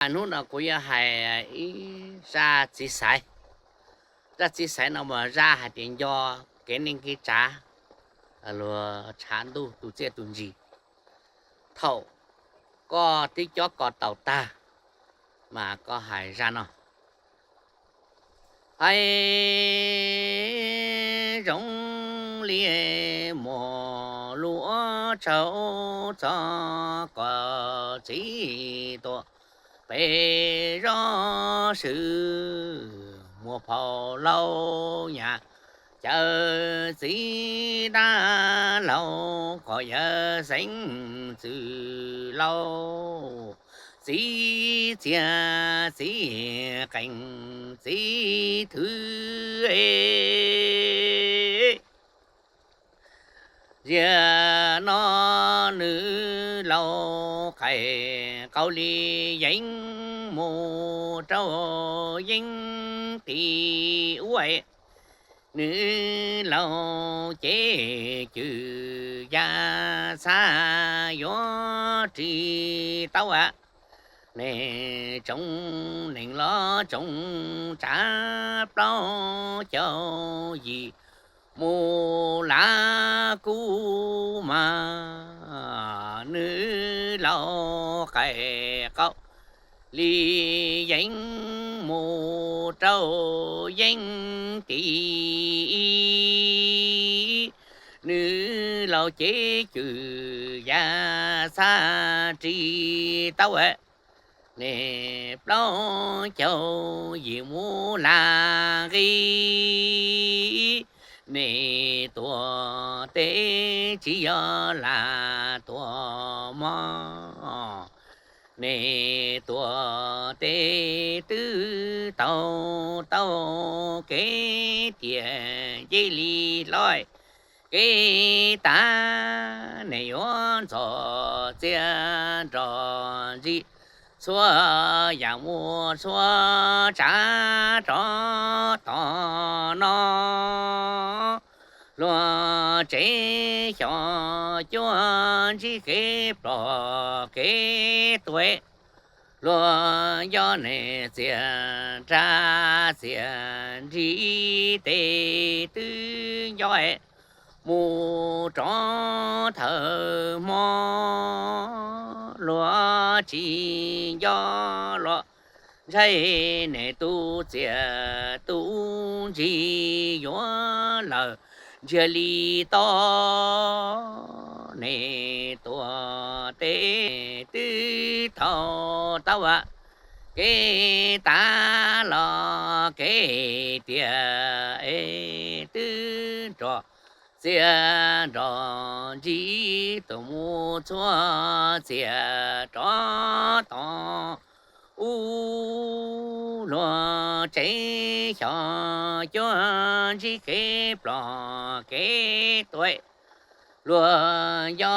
Hnub no kuv yuav hais ib zaj txiv xaiv. Zaj txiv xaiv no mas zaj hais tias nco kev neej kev tsav, luag tshav ntuj tu txiaj tu ntsis. Thaum koj twb cob koj tau tag, mas koj hais zaj no. Hais zoo li muaj lub tshav txog kom txiv tuag pem zos swm, muaj phauj laus nyab caw txiv dab laug kom yawg xeeb txwj laus, txiv txiaj txiv qeej txiv thwv. Ziag no nws laus qaim qau li yeeb mus rau yeeb tim ub, nws laus cev cwm yaj xav yuav ris tau. Nej tsoom neeg los tsoom tsav plaub caug yim mus lav kuv mas, nws laus qaim qau li yeeb mus rau yeeb tim ib, nws laus cev cwm yaj xav ris tau. Nej plaub caug yim mus lam nqi, nej tuag teb tsis yog lam tuag mog. Nej tuag teb twb taug tau kev tiam nce li hlob kev tav, nej yuav ntxhov txiaj nrog ntsis txhua yam mus txhua tsav rov tom no. Luag tsev xyom cuab ntsib kev plom kev tuag, luag nco nej txiaj nrag txiaj nrig tes twb nco mus rov thawm hmo, luag tsis nco los ntshai nej tus txiaj tus ntsig yuav lawm ntsiag li to. Nej tuag teb twb taug tau kev tav los kev tiam, es twb nrog txiaj nrog ntsig tuaj mus txhua txiaj rov tom ub. Luag tsev xyom cuab ntsib kev plom kev tuag, luag nco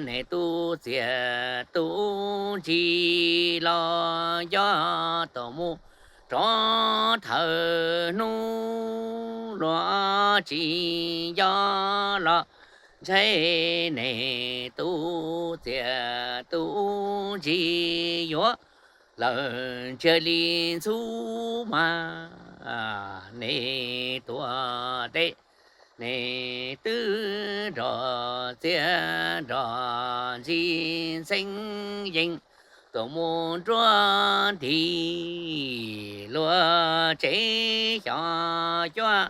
nej tus txiaj tus ntsig los nco tuaj mus rov thawm hnub, luag tsis nco los ntshai nej tus txiaj tus ntsig yuav lawm ntsiag li ntxhub mas. Nej tuag teb nej twb nrog txiaj nrog ntsig ntxeev yees tuaj mus nruab nti, luag tsev xyom cuab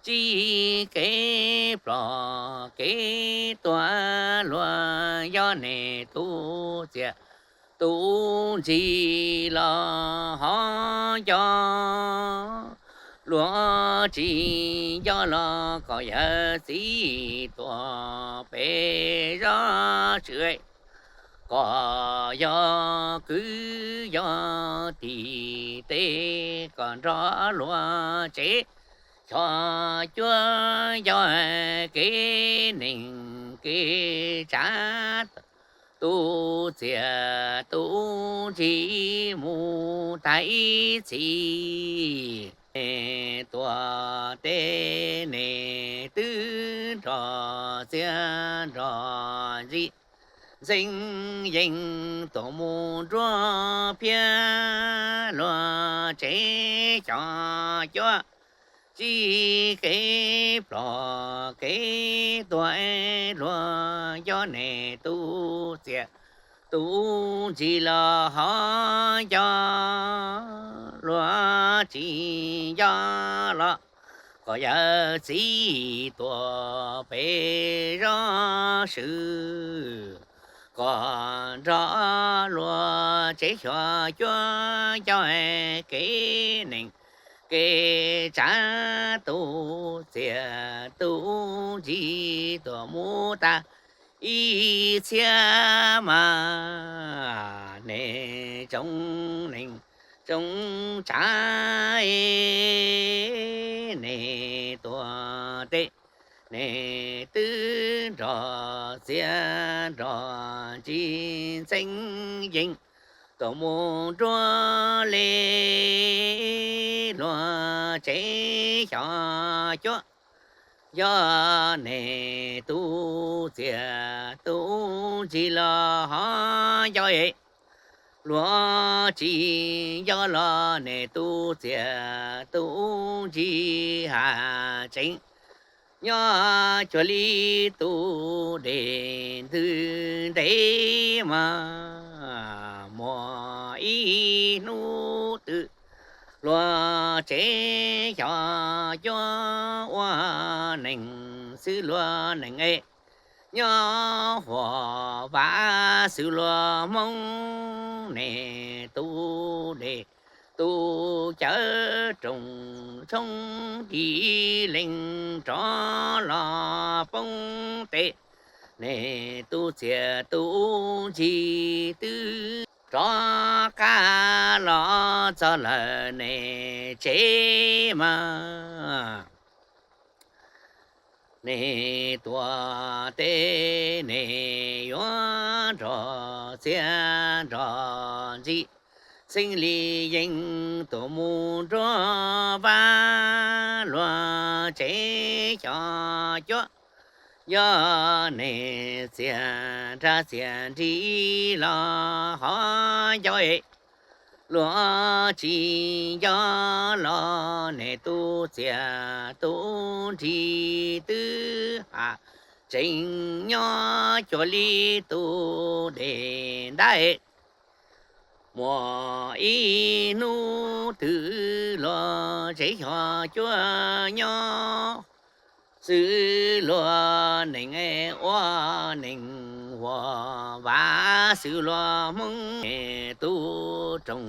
ntsib kev plom kev tuag, luag nco nej tus txiaj tus ntsig los ho nco, luag tsis nco los kom yawg txiv tuag pem zos swm, kom yog kwv yog tij teb kom nrog luag tsev xyom cuab yog kev neeg kev tsav, tus txiaj tus ntsig mus tag ib txhis. Nej tuag teb nej twb nrog txiaj nrog ntsig ntxeev yees tuaj mus nruab phiab luag tsev xyom cuab, tsis kev plom kev tuag luag nco niam tub txiaj tub ntsim los ho nco luag tsis nco los kom yawm txiv tuaj pem zos swb kom nrog luag tsev xyom cuab nco kev neeg kev tsav tub txiaj tub ntsim tuaj mus tag ib txhiab mas nej tsoom neeg tsoom tsav nej tuaj teb nej twb nrog txiaj nrog ntsim ntxeev yees tuaj mus nruab li luag tsev xyom cuab. Yog nej tub txiaj tub ntsim los ho nco es luag tsis nco los nej tub txiaj tub ntsim has tseeb. Nyob cuag li tus dej ntws ntev mas muaj ib hnub twg luag tsev xyom cuab ua neeg xwb luag neeg es nyob huam vam xwb luag Hmoob nej tub dej tub cawv rooj tshoob nti leej rov los poob tes nej tub txiaj tub ntsim twb rov qab los txog lawm nej tsev mas nej tuaj teb nej yuav nrog txiaj nrog ntsim xeeb li yees tuaj mus nruab vaj luag tsev xyom cuab. Yog nej txiaj nrag txiaj nrig los ho nco es luag tsis nco los nej tub txiaj tub nrig twb has tseeb nyob cuag li tus dej ntab es muaj ib hnub twg luag tsev xyom cuab nyob xwb luag neeg es ua neeg huam vam xwb luag Hmoob tub rooj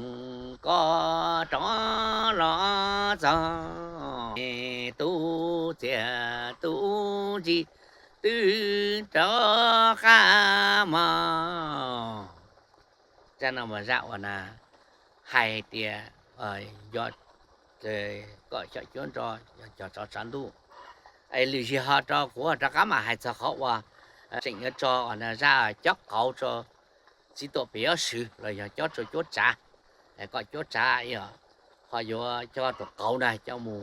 koj rov los txog tub txiaj tub ntsim twb rov qab mog. Zaj no mas zaj uas na hais tias yog kom xyom cuab nrog cov tsov tsav ntuj. Es lwm zaug ho rau kuv rov qab mam hais txog qhov uas tseem yuav tso uas zaj cob qauv rau txiv tuam pem ob swv los yog cob rau cuab tsav, kom cuab tsav ho yuav coj tus qauv na coj mus